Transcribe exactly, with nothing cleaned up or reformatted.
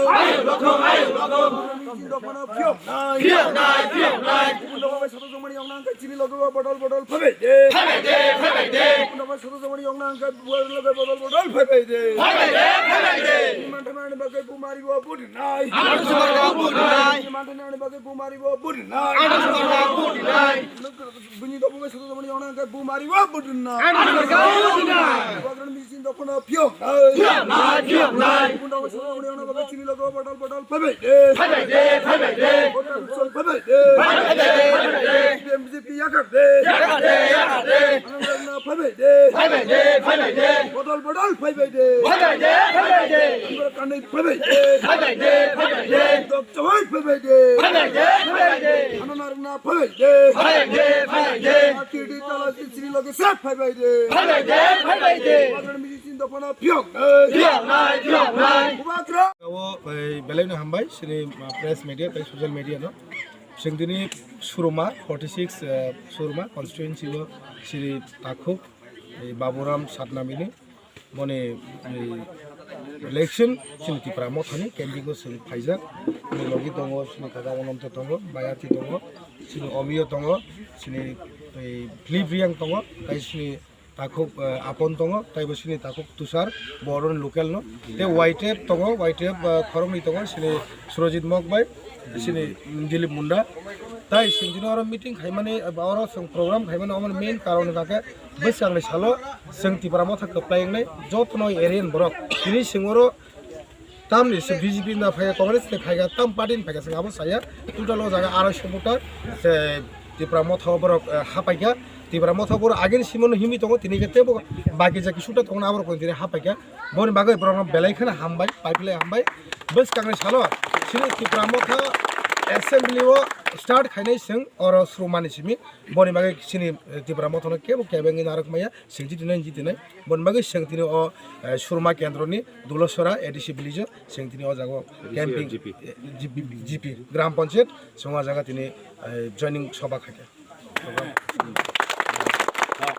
Ayuk lothong, ayuk lothong. Chini dophano phiyok nai. Phiyok nai, phiyok nai. Bundo bai soto jomani yong nang kai chini logo bodol bodol phabai de. Phabai de, phabai de. Bundo bai soto jomani yong nang kai buar logo bodol bodol phabai de. Phabai de, phabai de. Manthani bagwi bumari bo budi nai. Manthani bagwi bumari bo budi nai. Bini dophano bai soto jomani yong nang kai bumari bo budi nai. Bubagra ni chini dophano phiyok nai. Phiyok nai, phiyok nai. Bundo bai soto jomani yong nang bagwi chini logo bodol bodol phabai de. Phabai de, phabai de. Bodol bodol phabai de. Phabai de, phabai de. B J P yakar de. Yakar de, yakar de. Anang rang na phabai de. Phabai de, phabai de. Bodol bodol phabai de. Phabai de, phabai de. Anang rang kanai phabai de. Phabai de, phabai de. Dok chawai phabai de. Phabai de, phabai de. Anang rang na phabai de. Phabai de, phabai de. Aki di tala di sri loge sep phabai de. Phabai de, phabai de. Bubagra ni chini dophano phiyok nai. Phiyok nai, phiyok nai. Bubagra. O, ei, belai no hambai, chini, ah, press media, tei social media no. Chwng tini Suruma, forty six, eh, Suruma constituency o chini takhuk, ei, Baburam Satnamini, moni, ei, election, chini Tipra Mothani, campaign o chwng phaijak, chini logi tongo, chini kaka Ononto tongo, Bayati tongo, chini Omio tongo, chini, ei, Philip Riang tongo, tei chini takhuk, eh, Apon tongo, tei bo chini takhuk Tushar, bo oro ni local no. Tei Y T F tongo, Y T F, eh, khoroknwi tongo, chini Surojit Mok bai, chini Dilip Munda. Tai chwng tini oro meeting khaimani, eh, oro chwng program khaimani, omo ni main karon hwnkha khe bwskangni salo chwng Tipra Motha kwplai wngnai jotono area ni borok. Tini chwng oro tamni se B J P na phaiya, Congress ni phaiya, tam party ni phaiya, chwng abo saya. Total o jaga arai so voter se Tipra Motha o borok, eh, hapaikha. Tipra Motha o borok agini simono himwi tongo, tini khe teibo baki je kisuta tongo, aborok tini hapaikha. Boni bagwi borokno belai kheno hambai, paiphilai hambai. Bwskangni salo chini Tipra Motha assembly o start khainai chwng oro Surumani simi. Boni bagwi chini, eh, Tipra Mothano kebo kebengwi narwk maya, chwng jitinai, jitinai. Boni bagwi chwng tini o, eh, Suruma kendroni Dulosora A D C village o chwng tini o jaga o camping, G P. Eh, G P, G P, Gram Panchayat, chwng o jaga tini, eh, joining sabha khaikha.